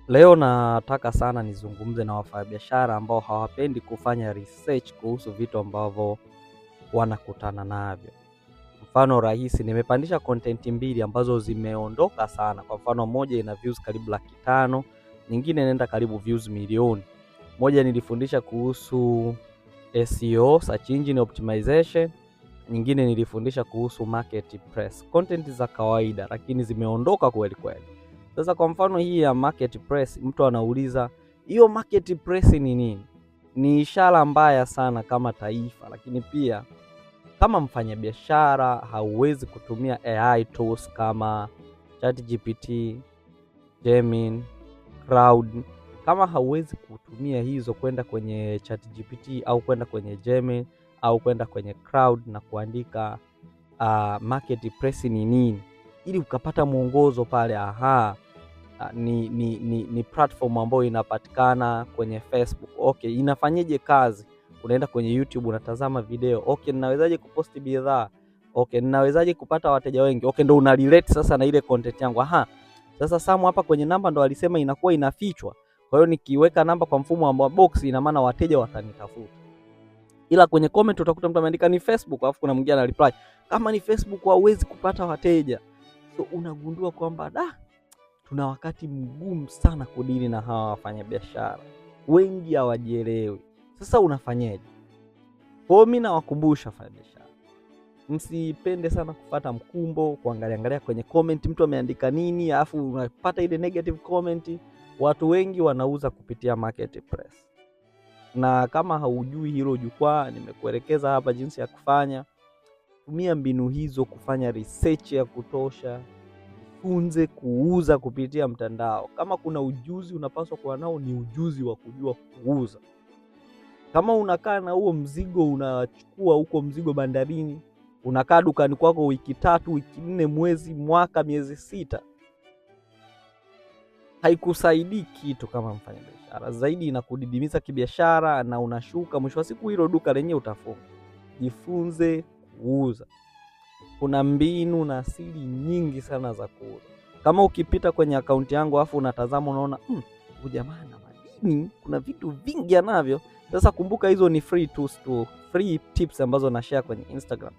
Leo nataka sana nizungumze na wafanyabiashara ambao hawapendi kufanya research kuhusu vitu ambavyo wanakutana navyo. Mfano rahisi, nimepandisha content mbili ambazo zimeondoka sana. Kwa mfano, moja ina views karibu 500,000, nyingine inaenda karibu views milioni. Moja nilifundisha kuhusu SEO, search engine optimization, nyingine nilifundisha kuhusu marketplace. Content za kawaida lakini zimeondoka kweli kweli. Sasa kwa mfano hii ya marketplace, mtu anauliza hiyo marketplace ni nini? Ni ishara mbaya sana kama taifa, lakini pia kama mfanyabiashara hauwezi kutumia AI tools kama ChatGPT, Gemini, Claude. Kama hauwezi kutumia hizo kwenda kwenye ChatGPT au kwenda kwenye Gemini au kwenda kwenye Claude na kuandika marketplace ni nini, ili ukapata mwongozo pale, aha, ni platform ambayo inapatikana kwenye Facebook. Okay, inafanyeje kazi? Unaenda kwenye YouTube unatazama video. Okay, ninawezaje kuposti bidhaa? Okay, ninawezaje kupata wateja wengi? Okay, ndo una relate sasa na ile content yangu. Aha, sasa Samu hapa kwenye namba ndo alisema inakuwa inafichwa. Kwa hiyo nikiweka namba kwa mfumo wa box, ina maana wateja watanitafuta. Ila kwenye comment utakuta mtu ameandika ni Facebook, alafu kuna mwingine ana reply kama ni Facebook hauwezi kupata wateja. So unagundua kwamba da, tuna wakati mgumu sana kudili na hawa wafanyabiashara, wengi hawajielewi. Sasa unafanyeje? Kwa hiyo mimi nawakumbusha wafanyabiashara, msipende sana kufata mkumbo, kuangalia angalia kwenye comment mtu ameandika nini, alafu unapata ile negative comment. Watu wengi wanauza kupitia marketplace, na kama haujui hilo jukwaa, nimekuelekeza hapa jinsi ya kufanya. Tumia mbinu hizo kufanya research ya kutosha. Jifunze kuuza kupitia mtandao. Kama kuna ujuzi unapaswa kuwa nao ni ujuzi wa kujua kuuza. Kama unakaa na huo mzigo, unachukua huko mzigo bandarini, unakaa dukani kwako wiki 3, wiki 4, mwezi, mwaka, miezi 6, haikusaidii kitu kama mfanyabiashara. Zaidi inakudidimiza kibiashara na unashuka, mwisho wa siku hilo duka lenyewe utafunga. Jifunze kuuza. Kuna mbinu na siri nyingi sana za kuuza. Kama ukipita kwenye akaunti yangu afu unatazama unaona, huyu jamaa ana madini, kuna vitu vingi anavyo. Sasa kumbuka hizo ni free tools tu, free tips ambazo na share kwenye Instagram.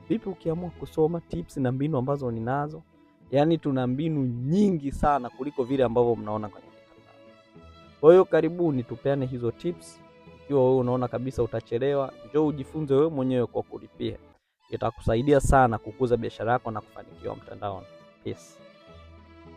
Vipi ukiamua kusoma tips na mbinu ambazo ninazo? Yaani tuna mbinu nyingi sana kuliko vile ambavyo mnaona kwenye mitandao. Kwa hiyo karibuni tupeane hizo tips. Ikiwa wewe unaona kabisa utachelewa, njoo ujifunze wewe mwenyewe kwa kulipia. Itakusaidia sana kukuza biashara yako na kufanikiwa mtandaoni. Peace.